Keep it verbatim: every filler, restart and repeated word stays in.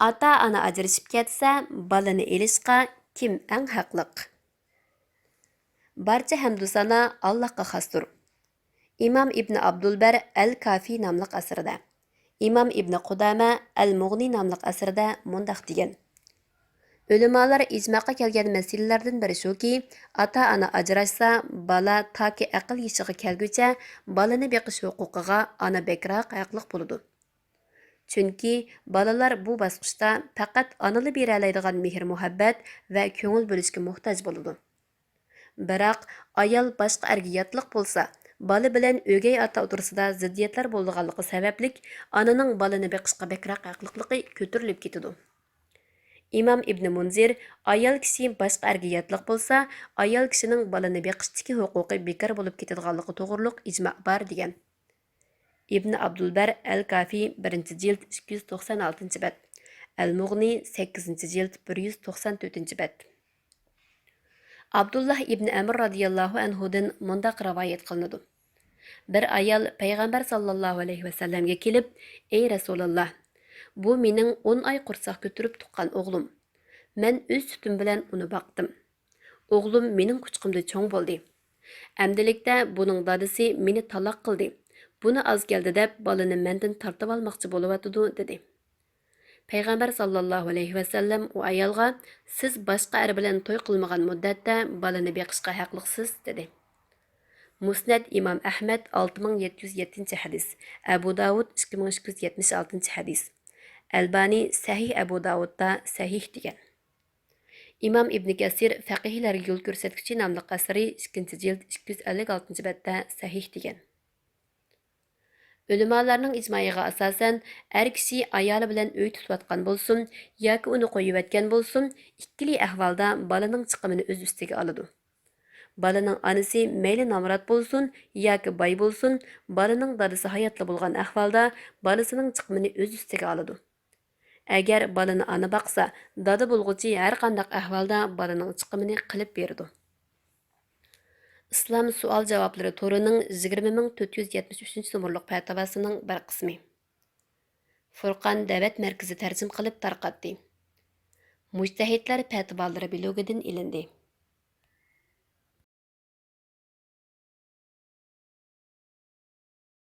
ئاتا-ئانا ئاجرىشىپ كەتسە، بالىنى ئېلىشقا كىم ئەڭ ھەقلىق؟ بارچە ھەمدۇ سانا ئاللاھقا خاستۇر. ئىمام ئىبنى ئابدۇلبەر ئەل كافى ناملىق ئەسىرىدە، ئىمام ئىبنى قۇدامە ئەل مۇغنى ناملىق ئەسىرىدە مۇنداق دېگەن: ئۆلىمالار ئىجماغا كەلگەن مەسىلىلەردىن بىرى شۇكى، ئاتا-ئانا ئاجراشسا، بالا تاكى ئەقىل يېشىغا كەلگۈچە بالىنى بېقىش ھوقۇقىغا ئانا بەكرەك ھەقلىق بولىدۇ. چۈنكى بالىلار بۇ باسقۇچتا پەقەت ئانىلا بېرەلەيدىغان مېھىر-مۇھەببەت ۋە كۆڭۈل بۆلۈشكە موھتاج بولىدۇ. بىراق، ئايال باشقا ئەرگە ياتلىق بولسا، بالا بىلەن ئۆگەي ئاتا ئوتتۇرىسىدا زىددىيەتلەر بولىدىغانلىقى سەۋەبلىك، ئانىنىڭ بالىنى بېقىشقا بەكرەك ھەقلىقلىقى كۆتۈرۈلۈپ كېتىدۇ. ئىمام ئىبنى مۇنزىر، ئايال كىشى باشقا ئەرگە ياتلىق بولسا، ئايال كىشىنىڭ بالىنى بېقىشتىكى ھوقۇقى بىكار بولۇپ كېتىدىغانلىقى توغرۇلۇق ئىجما بار، دېگەن. ئىبنى ئابدۇلبەر ئەل كافى، بىرىنچى جىلد، ئىككى يۈز توقسان ئالتىنچى بەت، ئەل مۇغنى، سەككىزىنچى جىلد، بىر يۈز توقسان تۆتىنچى بەت. ئابدۇللاھ ئىبنى ئەمر رازىياللاھۇ ئەنھۇدىن مۇنداق رىۋايەت قىلىنىدۇ: بىر ئايال پەيغەمبەر ساللاللاھۇ ئەلەيھى ۋەسەللەمگە كېلىپ، ئەي رەسۇلاللاھ، بۇ مېنىڭ ئون ئاي قورساق كۆتۈرۈپ تۇغقان ئوغلۇم. مەن ئۆز سۈتۈم بىلەن ئۇنى باقتىم. ئوغلۇم مېنىڭ قۇچىقىمدا چوڭ بولدى. ئەمدىلىكتە بۇنىڭ دادىسى مېنى تالاق قىلدى. بۇنى ئاز كەلدى دەپ، بالىنى مەندىن تارتىۋالماقچى بولۇۋاتىدۇ، دېدى. پەيغەمبەر ساللاللاھۇ ئەلەيھى ۋەسەللەم ئۇ ئايالغا، سىز باشقا ئەر بىلەن توي قىلمىغان مۇددەتتە بالىنى بېقىشقا ھەقلىقسىز، دېدى. مۇسنەد ئىمام ئەھمەد، ئالتە مىڭ يەتتە يۈز يەتتىنچى ھەدىس، ئەبۇ داۋۇد، ئىككى مىڭ ئىككى يۈز يەتمىش ئالتىنچى ھەدىس. ئەلبانى سەھىھ ئەبۇ داۋۇدتا سەھىھ دېگەن. ئىمام ئىبنى كەسىر، فەقىھلەرگە يول كۆرسەتكۈچى ناملىق ئەسىرى، ئىككىنچى جىلد، ئىككى يۈز ئەللىك ئالتىنچى بەتتە سەھىھ دېگەن. ئۆلىمالارنىڭ ئىجمائىغا ئاساسەن، ئەر كىشى ئايالى بىلەن ئۆي تۇتۇۋاتقان بولسۇن ياكى ئۇنى قويۇۋەتكەن بولسۇن، ئىككىلى ئەھۋالدا بالىنىڭ چىقىمىنى ئۆز ئۈستىگە ئالىدۇ. بالىنىڭ ئانىسى مەيلى نامرات بولسۇن ياكى باي بولسۇن، بالىنىڭ دادىسى ھاياتلا بولغان ئەھۋالدا بالىسىنىڭ چىقىمىنى ئۆز ئۈستىگە ئالىدۇ. ئەگەر بالىنى ئانا باقسا، دادا بولغۇچى ھەرقانداق ئەھۋالدا بالىنىڭ چىقىمىنى قىلىپ بېرىدۇ. ئىسلام سوئال-جاۋابلىرى تورىنىڭ يىگىرمە مىڭ تۆت يۈز يەتمىش ئۈچىنچى نومۇرلۇق پەتىۋاسىنىڭ بىر قىسمى. فۇرقان دەۋەت مەركىزى تەرجىمە قىلىپ تارقاتتى. مۇجتەھىدلەر پەتىۋالىرى بىلوگىدىن ئېلىندى.